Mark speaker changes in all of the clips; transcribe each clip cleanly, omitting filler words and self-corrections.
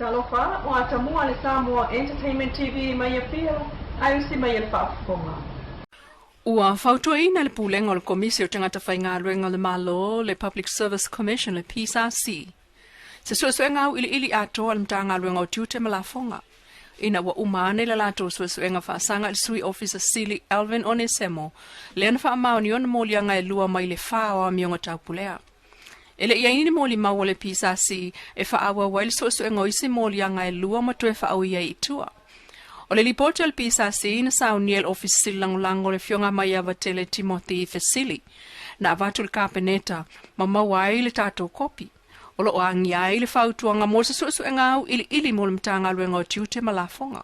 Speaker 1: Talofa, ua atamua le Samoa Entertainment TV mai Apia, ae usi mai e le faafofoga.
Speaker 2: Ua fautuaina le Pulega o le Komisi o Tagata Faigaluega o le Malo, le Public Service Commission, le PSC, se suesuega auiliili atoa a le Matagaluega o Tiute ma Lafoga, ina ua uma ane le latou suesuega faasaga i le Sui Ofisa Sili Alvin Onesemo, lea na faamaonia ona moliaga e lua mai le fa o amioga taupulea. E le i ai ni molimau a le PSC e faaauau ai le suesuega o isi moliaga e lua ma toe faaui ai i tua. O le lipoti a le PSC na saunia e le Ofisa Sili Lagolago o le Afioga Maiavatele Timothy Fesili, na avatu i le Kapeneta ma maua ai le tatou kopi. O lo o agia ai le fautuaga mo se suesuega auiliili mo le Matagaluega o Tiute ma Lafoga.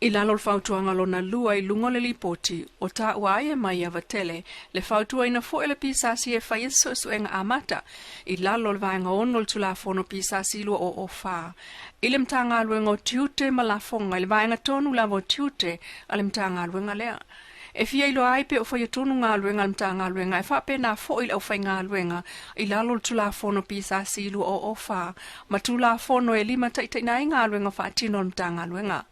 Speaker 2: I lalo o le fautuaga lona lua i luga o le lipoti, o taua ai e Maiavatele le fautuaina foi o le PSC e faia se suesuega amata i lalo o le Vaega 6 o le Tulafono PSC 2004 i le Matagaluega o Tiute ma Lafoga i le vaega tonu lava o tiute a le Matagaluega lea. E fia iloa ai pe o faia tonu galuega a le Matagaluega e faapena foi le aufaigaluega i lalo o le Tulafono PSC 2004 ma Tulafono e limataitaiina ai galuega faatino a le Matagaluega.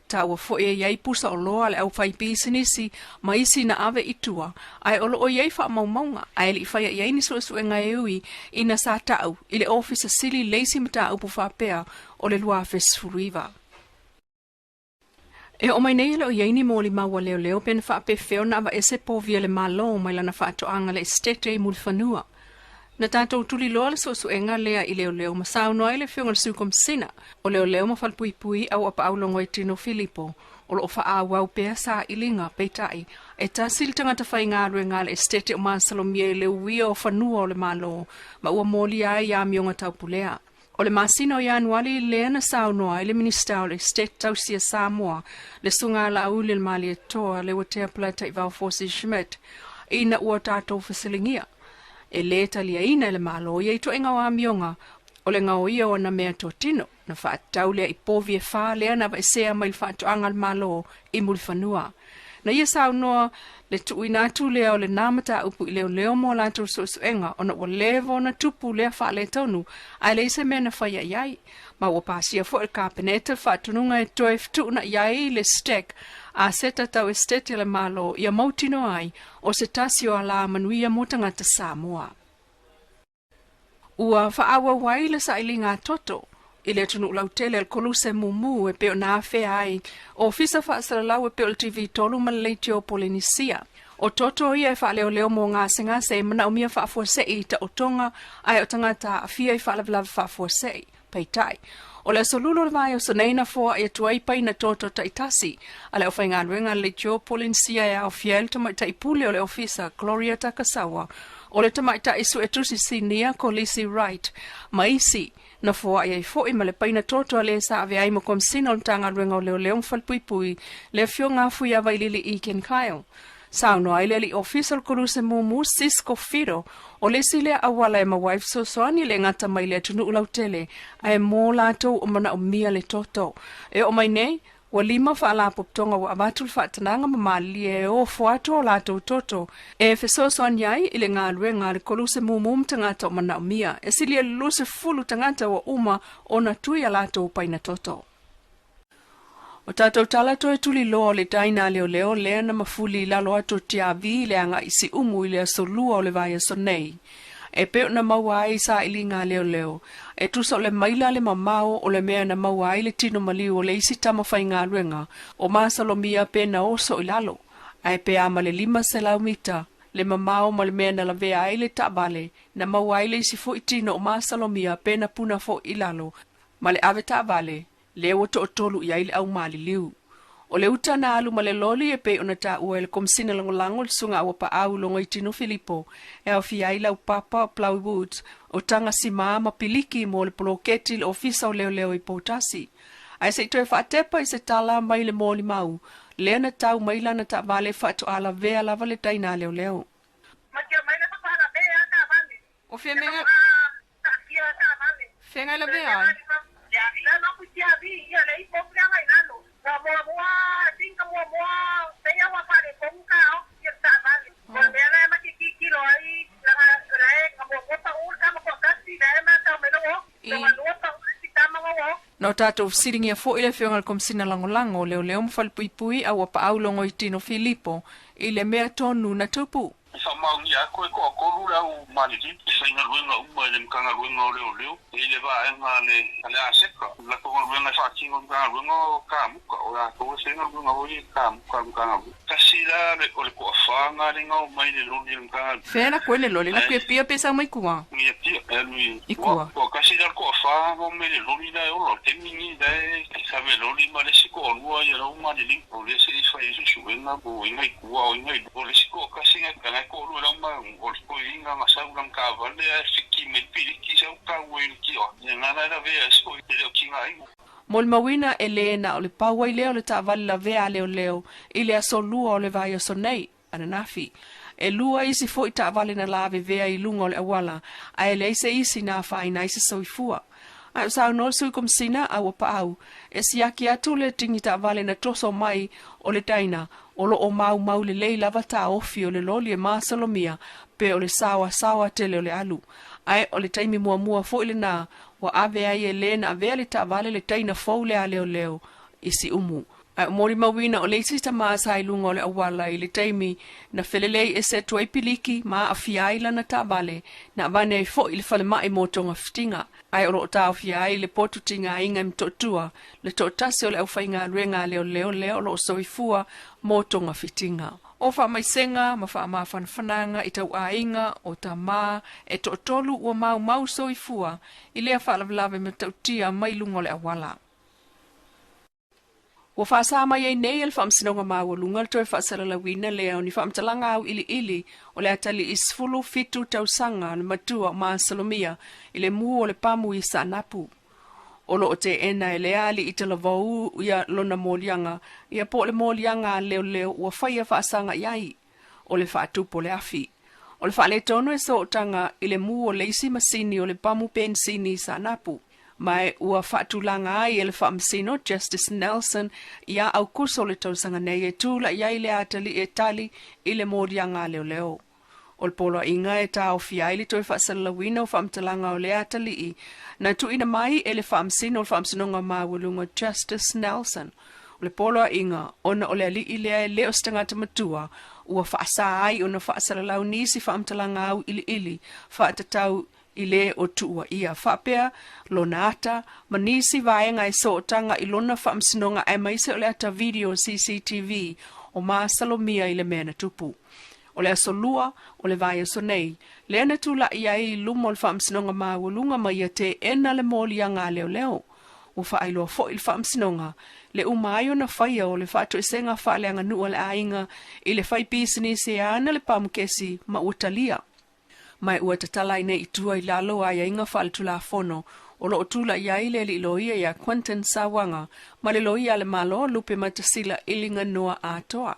Speaker 2: Taua foi e i ai pusa oloa a le aufaipisinisi ma isi na ave i tua, ae o lo o i ai faamaumauga, ae le i faia i ai ni suesuega e ui ina sa tau i le Ofisa Sili le isi mataupu faapea o le 2019. E oo mai nei e le o i ai ni molimau a leoleo pe na faapefea ona aveese povi a le Malo mai lana faatoaga le esetete i Mulifanua. Na tatou tuliloa le suesuega lea i leoleo ma saunoa ai le Afioga i le Sui Komesina o Leoleo ma Falepuipui Auapaau Logoitino Filipo, o lo o faaauau pea sailiga, peitai, e tasi le tagata faigaluega a le Esetete o masalomia i le uia o fanua o le Malo ma ua molia ai amioga taupulea. O le masina o Ianuari lea na saunoa ai le Minisita o le Esetete Tausia Samoa, le Susuga Laauli le Malietoa Leuatea Polataivao Fosi Schmidt, ina ua tatou fesiligia e lē taliaina e le Malo ia ituaiga o amioga o le gaoia o ana meatotino, na faatatau lea i povi e fa lea na aveesea mai le faatoaga a le Malo i Mulifanua. Na ia saunoa le tuuina atu lea o lenā mataupu i leoleo mo a latou suesuega ona ua leva ona tupu lea faaletonu ae leai se mea na faia i ai. Ma ua pasia foi e le Kapeneta le faatonuga e toe fetuunai ai le STEC aseta tau esetete a le Malo ia mautinoa ai o se tasi o alā manuia mo tagata Samoa. Ua faaauau ai le sailiga toto i le atunuu lautele o le Koluse mumu e pei ona afea ai Ofisa Faasalalau e pei o le TV 3 ma le Leitio Polenisia. O toto ia e faaleoleo mo gasegase e manaomia faafuasei i taotoga ae o tagata aafia i faalavelave faafuasei. Peitai, o le aso lulu o le vaiaso nei na foai atu ai paina toto taitasi a le aufaigaluega a le Leitio Polenisia e aofia ai le tamaitai pule o le ofisa Gloria Takasawa, o le tamaitai suetusi sinia Kolisi Wright ma isi na foai ai foi ma le paina toto a le sa avea ai ma Komisina o le Matagaluega o Leoleo ma Falepuipui, le Afioga a Fuiavailili Eakin Kyle. Saunoa ai le alii ofisa o le Koluse Mumu, Cisco Fido, o le isi lea auala e maua ai fesoasoani e le gata mai le atunuu lautele, ae mo latou o manaomia le toto. E oo mai nei, ua lima faalapotopotoga ua avatu le faatanaga ma malilie e ofo atu o latou toto e fesoasoani ai i le galuega a le Koluse Mumu ma tagata o manaomia. E silia i le 20 tagata ua uma ona tui a latou paina toto. O tatou tala toe tuliloa o le taina a leoleo lea na mafuli i lalo atu o Tiavi i le agai Siumu i le aso lua o le vaiaso nei. E pei ona maua ai i sailiga a leoleo, e tusa o le maila le mamao o le mea na maua ai le tino maliu o le isi tama faigaluega o masalomia pe na oso i lalo, ae pe a ma le 500 mita le mamao ma le mea na lavea ai le taavale na maua ai le isi foi tino o masalomia pe na puna foi i lalo ma le ave taavale lea ua toatolu i ai le au maliliu. O le uta na alu ma le loli e pei ona taua e le Komesina Lagolago le Susuga Auapaau Logoitino Filipo e aofia ai laupapa o Plywood, o taga simā ma piliki mo le poloketi i le Ofisa o Leoleo i Poutasi. Ae se i toe faatepa i se tala mai le molimau, lea na tau mai lana taavale faatoa lavea lava le taina a leoleo. O fea mea Feagai lavea ai. Na o tatou fesiligia foi le Afioga i le Komesina Lagolago o Leoleo ma Falepuipui a Uapaau Logoitino Filipo i le mea tonu na tupu.
Speaker 3: E faamaonia atu e toatolu le au maliliu e faigaluega uma i le Matagaluega o Leoleo i le vaega a le a le Aseta. O le latou galuega e faatino e le Matagaluega o kamuta, o latou e faigaluega foi i kamuta a le Matagaluega. Tasi la le o le toafa na le na omai i le loli a le Matagaluega.
Speaker 2: Fea la koe le loli la kuia pia pe sau mai kua.
Speaker 3: Ia pia e alu i
Speaker 2: I kua.
Speaker 3: Toatasi la le toafa na omai i le loli la e ola. O le taimi lenei la e save loli ma le isi toalua ia la ua maliliu. O lea se i fai ai suesuega po o ai na i tua o ai na i luma. O le isi toatasi na e toalua la ua o le toeaina na sau i lana taavale ae fiki mai le piliki sau tau ai i le tioata. Ia na la e lavea ai si toeaina e le o tigaina.
Speaker 2: Molimauina e lē na o le pau ai lea o le taavale lavea a leoleo i le aso Lua o le vaiaso nei, ananafi. E lua isi foi taavale na lavevea i luga o le auala, ae leai se isi na afaina ai se soifua. Ae o saunoa le Sui Komesina a ua paau e siaki atu le tigi taavale na toso mai o le taina o lo o maumau lelei lava taofi o le loli e masalomia pe o le saoasaoa tele o le alu. Ae o le taimi muamua foi lena ua ave ai e le na avea le taavale le taina fou lea a leoleo i Siumu. Ae o molimauina o le isi tama sa i luga o le auala i le taimi na felelei ese atu ai piliki ma aafia ai lana taavale, na avane ai foi i le falemai mo togafitiga. Ae o lo o taofia ai le potu tigaina i Motootua le toatasi o le aufaigaluega a leoleo lea o lo o soifua mo togafitiga. O faamaisega ma faamafanafanaga i tauaiga o tama e toatolu ua maumau soifua i lea faalavelave matautia mai luga o le auala. Ua faasa mai ai nei e le Faamasinoga Maualuga le toe faasalalauina lea o ni faamatalaga auiliili o le atalii 17 tausaga o le matua o Masalomia i le mu o le pamu i Saanapu. O lo o teena e lea alii talavou ia lona moliaga ia po o le moliaga a leoleo ua faia faasaga i ai o le faatupu o le afi. O le faaletonu e sootaga i le mu o le isi masini o le pamu penisini i Saanapu, ma ua faatulaga ai e le Faamasino Justice Nelson ia Aukuso o le tausaga nei e tula'i ai le atalii e tali i le moliaga a leoleo. O le poloaiga e taofia ai le toe faasalalauina o faamatalaga o le atalii na tuuina mai e le Faamasino o le Faamasinoga Maualuga Justice Nelson. O le poloaiga ona o le alii lea e le o se tagata matua ua faasa ai ona faasalalau nisi faamatalaga auiliili faatatau i le o tuua ia faapea lona ata ma nisi vaega e sootaga i lona faamasinoga aemaise o le ata video CCTV o masalomia i le mea na tupu. O le aso Lua o le vaiaso nei, lea na tula'i ai i luma o le Faamasinoga Maualuga ma ia teena le moliaga a leoleo. Ua faailoa foi le Faamasinoga le uma ai ona faia o le faatoesega faaleaganuu a le aiga i le faipisinisi e ana le pamukesi ma ua talia. Ma ua tatala ai nei i tua i lalo o aiaiga faaletulafono o lo o tula'i ai le alii loia iā Quentin Sawaga ma le loia a le Malo Lupe Matasila i Liganoa atoa.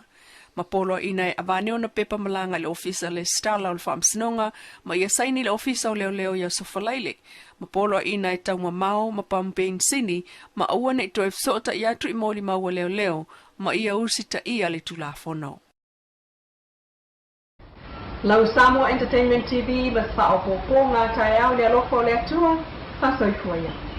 Speaker 2: Ma poloaiina e avane ona pepa malaga i le Ofisa Lesitala o le Faamasinoga ma ia saini i le Ofisa o Leoleo i Aso Faraile. Ma poloaiina e taumamao ma pamupenisini ma aua ne i toe fesootai atu i molimau a leoleo ma ia usitaia le Tulafono.
Speaker 1: Lau Samoa Entertainment TV ma se faaopoopoga taeao i le alofa o le Atua, faasoifua ia.